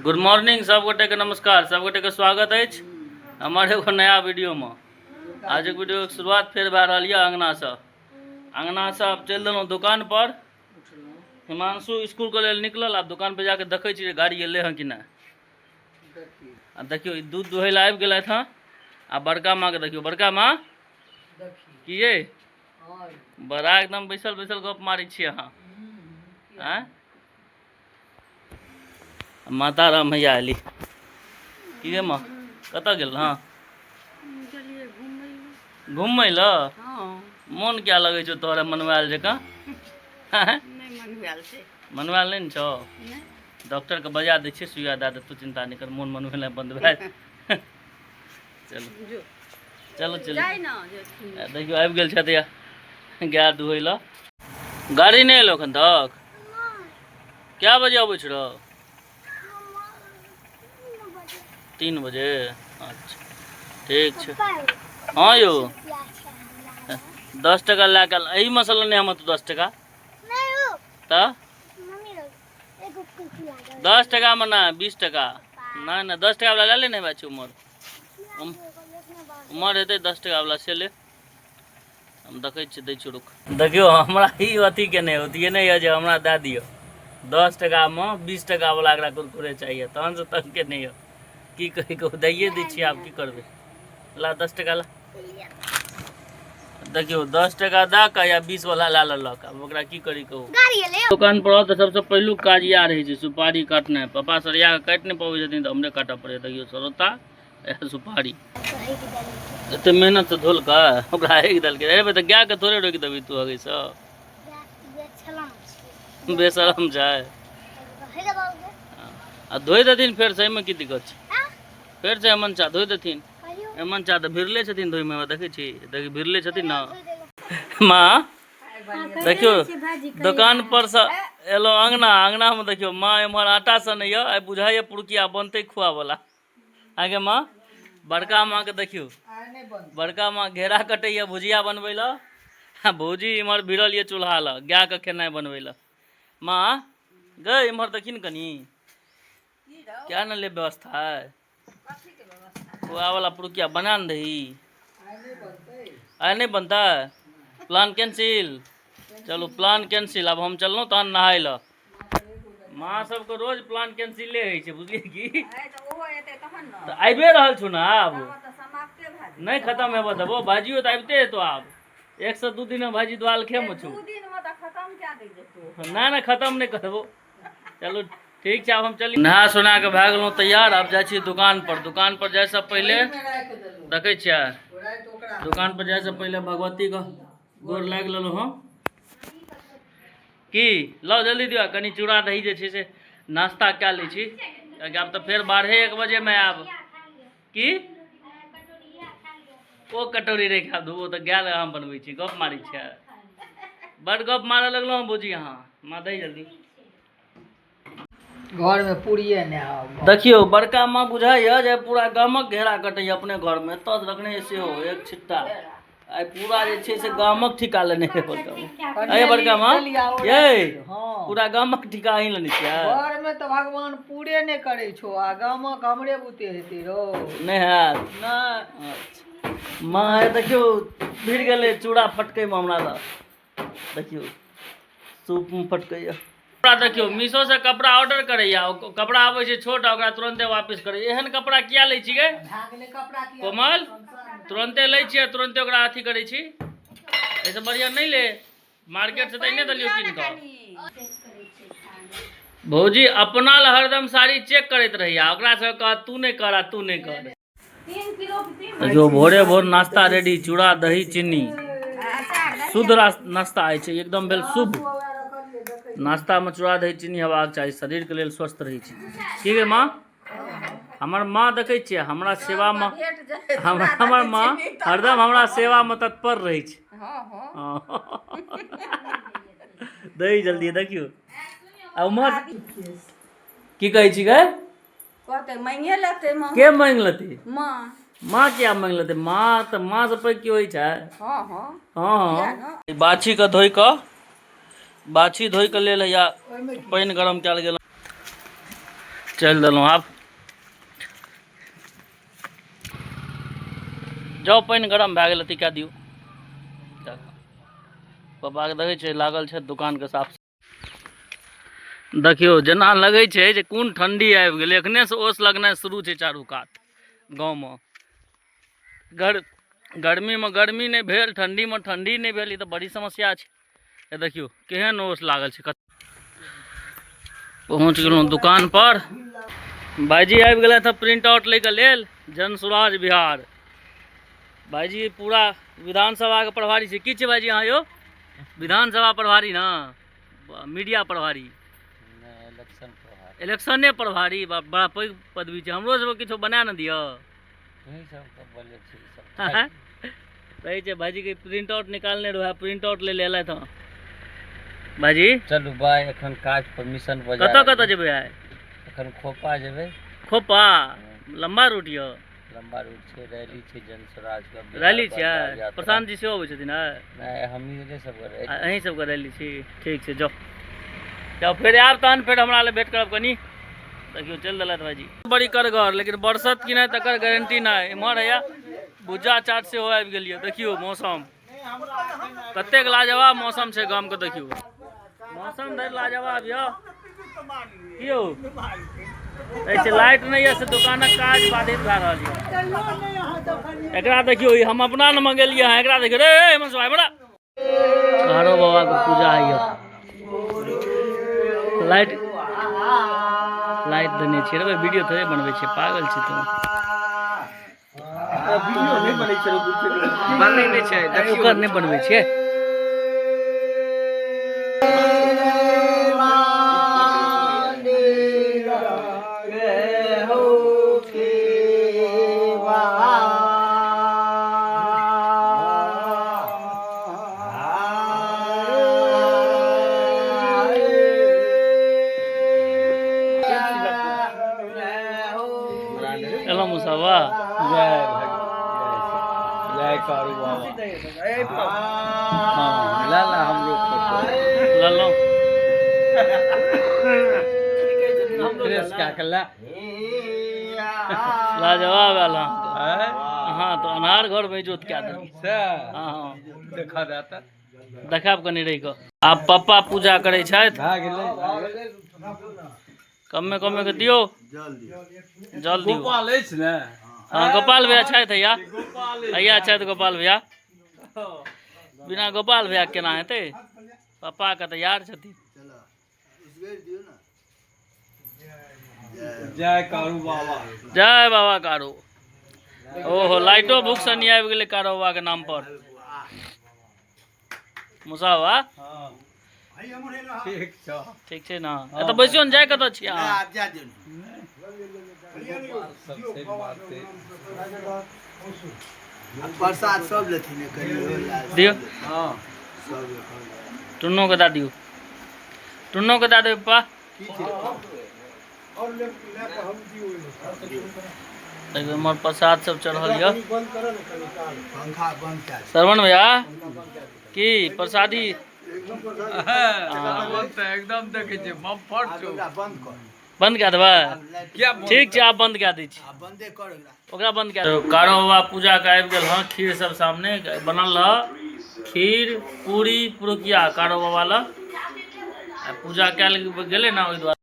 Good morning सब गोटे के नमस्कार, सब गोटे के स्वागत अछि हमर एगो नया वीडियो में। आजुक वीडियो के शुरुआत फेर भए रहल यऽ अंगना से। अंगना से आब चलि देलहुँ दुकान पर। हिमांशु स्कूल के लेल निकलल, आब दुकान पर जाके देखै छी जे गाड़ी एलै हँ कि नहि। आ देखियौ ई दूध दुहै लए आबि गेलथि हँ। आ बड़का माँ के देखियौ, बड़का माँ की ये बड़ा एकदम बैसल बैसल गप मारै छी अहाँ। आँय माता राम मैया एली की गे माँ, कतऽ गेल हँ घुमै लए? मोन क्या लगै छौ तोहरा मनवायल जकाँ? मनवायल नहि ने छौ? डॉक्टरके बजा दै छियै, सुइया दए देतौ, चिन्ता नहि कर, मोन मनबेनाइ बन्द भए। चलू चलू चलू। देखियौ आबि गेल छथि गाय दुहै लए। गाड़ी नहि एलो एखन तक? कए बजे अबै छै रौ? 3 बजे। अच्छा ठीक छै। हँ यौ 10 टका लए कऽ एहिमे सँ लेने हम। तू 10 टका तऽ 10 टकामे नहि, 20 टका नहि नहि, 10 टकावला लए ले ने। बात छै उमर उमर हेतै 10 टकावला से ले। हम देखै छियै, दै छियौ, रुक। देखियौ हमरा ई अथी केने होतियै नहि यऽ जे हमरा दए दिअ 10 टकामे, 20 टकावला एकरा कुरकुरे चाहिए, तहन से तंग केने यऽ। की कही कहू, दैए दै छियै, आब की करबै। ला 10 टका ला। देखियौ 10 टका दए कऽ या 20 वाला लए लेलक, आब ओकरा की करी कहू। दोकान पर तऽ सबसँ पहिलुक काज इएह रहै छै, सुपारी काटनाइ। पापा सरिया कऽ काटि नहि पबै छथिन तऽ हमरे काटऽ पड़ैए। देखियौ सरौता सुपारी एते मेहनत से धोलकै, ओकरा हेक देलकै। अरे तऽ गायके थोड़े रोकि देबही तू हगैसँ? बेशरम छै। आ धोइ देथिन फेर से, एहिमे की दिक्कत छै? फेर से हेमन्त चा धोइ देथिन। हेमन्त चा तऽ भिड़ले छथिन धोइमे, देखै छी, देख भिड़ले छथिन ने। माँ देखियौ दोकान पर से एलहुँ अंगना, अंगनामे देखियौ माँ एम्हर आटा सनैया। आइ बुझाइया पुरुकिया बनतै खुआवला। आगे माँ, बड़का माँ के देखियौ, बड़का माँ घेरा कटैया भुजिया बनबै लए, आ भौजी इम्हर भिड़ल यऽ चूल्हा लग गायके खेनाइ बनबै लए। माँ गै इम्हर देखी ने कनी, क्या ने ले व्यवस्था है खुआवला पुरुकिया बना ने दही। आइ नहि बनतै? Plan cancel. चलू प्लान कैंसिल, आब हम चललहुँ तहन नहाय लए। माँ सबके रोज प्लान कैंसिले होइ छै, बुझलियै की? तऽ आबिए रहल छौ ने आब? नहि खतम हेबऽ देबो, भाइजियो तऽ आबिते हेतो आब। 1 से 2 दिन भाइजी द्वाल खेमे छौ। नहि नहि, खतम नहि करबो। चलू ठीक छै, आब हम चली। नहा सोना कऽ भए गेलहुँ तैयार, आब जाइ छी दुकान पर। दुकान पर जाइसँ पहिले देखै छियै, दुकान पर जाइसँ पहिले भगवतीके गोर लागि लेलहुँ हँ। की लाउ जल्दी दिअ कनि चूड़ा दही जे छै से नाश्ता कए लै छी, कियाकि आब तऽ फेर 12-1 बजेमे आयब। की ओ कटोरी नहि खायब, ओ तऽ गाय लए हम बनबै छी। गप मारै छियै, बड गप मारऽ लगलहुँ हँ भौजी अहाँ। माँ दही जल्दी। घरमे पूरिये नहि आब। देखियौ बड़का माँ बुझाइए जे पूरा गामक घेरा कटैए अपने घरमे, एतऽ रखने सेहो एक छिट्टा। आइ पूरा जे छै से गामक ठिका लेने है बड़का माँ। अरे बड़का माँ ये पूरा गामक ठिका अहीं लेने छियै? घरमे तऽ भगवान पूरे नहि करै छौ, आ गामक हमरे बुते हेतै रौ? नहि हैत नहि। अच्छा माँ देखियौ भिड़ गेलै चूड़ा फटकैमे हमरा लग। देखियौ सूपमे फटकैया। कपड़ा देखियौ, मीशो से कपड़ा ऑर्डर करैया, कपड़ा आबै छै छोट आ ओकरा तुरंते वापस करैया। एहन कपड़ा किया लै छी गे कोमल? तुरंते लै छियै, तुरंते ओकरा अथी करै छी। एहिसँ बढ़िआँ नहि ले मार्केट से, तऽ नहि देलियौ कीन कऽ। भौजी अपना लए हरदम साड़ी चेक करैत रहैया, ओकरा सब कहत तू नहि कर आ तू नहि कर। देखियौ भोरे भोर नाश्ता रेडी, चूड़ा दही चीनी, शुद्ध नाश्ता होइ छै एकदम भेल शुभ। नाश्तामे चूड़ा दही चीनी हेबाक चाही, शरीरके लेल स्वस्थ रहै छै। की गे माँ? हमर माँ देखै छियै हमरा सेवामे, हमर माँ हरदम हमरा सेवामे तत्पर रहै छै। दही जल्दी। देखियौ आ उम्हर की कहै छी गे? कहतै मांगिए लेतै माँ। के मांगि लेतै? माँ। माँ किया मांगि लेतै? माँ तऽ माँ से पैघ की होइ छै? हँ हँ हँ हँ। बाछीके धोइ कऽ, बाछी धोइ कऽ लेल हैया पानि गरम कयल गेल। चलि देलहुँ आब। जाउ, पानि गरम भए गेल, अथी कए दियौ। पप्पाके देखै छियै लागल छै दोकानके साफ। देखियौ जेना लगै छै जे कोन ठण्डी आबि गेलै, एखनेसँ ओस लगनाइ शुरू छै चारू कात गाँवमे। गर्मीमे गर्मी नहि भेल, ठण्डीमे ठण्डी नहि भेल, ई तऽ बड़ी समस्या छै। देखियौ केहन ओस लागल छै। पहुँच गेलहुँ दुकान पर। भाईजी आबि गेलथि हँ प्रिंट आउट लैके लेल, जन सुराज बिहार। भाईजी पूरा विधानसभाके प्रभारी छै। की छै भाईजी अहाँ यौ? विधानसभा प्रभारी ने, मीडिया प्रभारी, इलेक्शने प्रभारी, बड़ा पैघ पदवी छै। हमरो सबके किछो बना ने दिअ। कहै छै भाईजीके प्रिंट आउट निकालने रहै, प्रिंट आउट लै लए एलथि हँ भाईजी। चलू बाय, एखन काज पर मिशन बजा। कतऽ कतऽ जेबै आइ? एखन खोपा जेबै। खोपा लम्बा रूट यऽ? लम्बा रूट छै, रैली छै जन स्वराज के। रैली छियै? प्रशांत जी सेहो अबै छथिन? नहि, हमही सब। अहीं सबके रैली छी। ठीक छै, जाउ जाउ, फेर आयब तहन फेर हमरा लए भेंट करब कनि। देखियौ चलि देलथि भाईजी। बड़ी करगर, लेकिन बरसत कि नहि तकर गारंटी नहि। इम्हर हैया भुज्जा चाट सेहो आबि गेल यऽ। देखियौ मौसम कतेक लाजवाब मौसम छै गामके। देखियौ मौसम धरि लाजवाब यऽ। की यौ, ऐसे लाइट नहि यऽ से दोकानक काज बाधित भए रहल यऽ। एकरा देखियौ, ई हम अपना ने मंगेलियै हँ। एकरा देखियौ रे हेमंत भाई, बड़ा कारो बाबा के पूजा होइए। लाइट लाइट देने छियै रे, वीडियो थोड़े बनबै छियै, पागल छी तू? बनै नहि छै। ओकर नहि बनबै छियै। एलहुँ मुसाबा। जय जय कारू बाबा। हाँ, ला ला हमरो फोटो। लेलहुँ। फ्रेश कए के ला। लाजवाब आयल अहाँके। अहाँ तऽ अन्हार घरमे इजोत कए देलियै। से हँ। देखा जाता। देखायब कनि रहि कऽ। आब पप्पा पूजा करै छथि। भए गेलै। कमे कमे के दियौ, जल दियौ। गोपाल अछि ने? हँ, गोपाल भैया छथि। हैया हैया छथि गोपाल भैया। बिना गोपाल भैया केना हेतै? पप्पाके तऽ यार छथिन। जय कारू बाबा। जय बाबा कारू। ओहो, लाइटो भूख से नहीं आबि गेलै कारू बाबा के नाम पर। मुसावा। हँ, ठीक छौ। ठीक छै ने? एतऽ बैसियो ने, जाय कतऽ छी अहाँ? सब छै मारते। प्रसाद सब लेथिन कहियो। दियौ। हँ। सब। टुन्नो के दऽ दियौ, टुन्नो के दऽ दियौ पप्पा। देखियौ हमर प्रसाद सब चढ़ल यऽ। पंखा बंद कए। श्रवण भैया, की प्रसादी? एकदम देखै छियै बम्फर छौ। ओकरा बंद कर। बंद कए देबै? किया? ठीक छै, आब बंद कए दै छी। आ बंदे कर ओकरा। ओकरा बंद कए। कारो बाबा पूजा के आबि गेल हँ। खीर सब सामने बनल रह, खीर पूरी पुरुकिया कारो बाबा लग। आ पूजा कयल गेलै ने, ओहि दुआरे।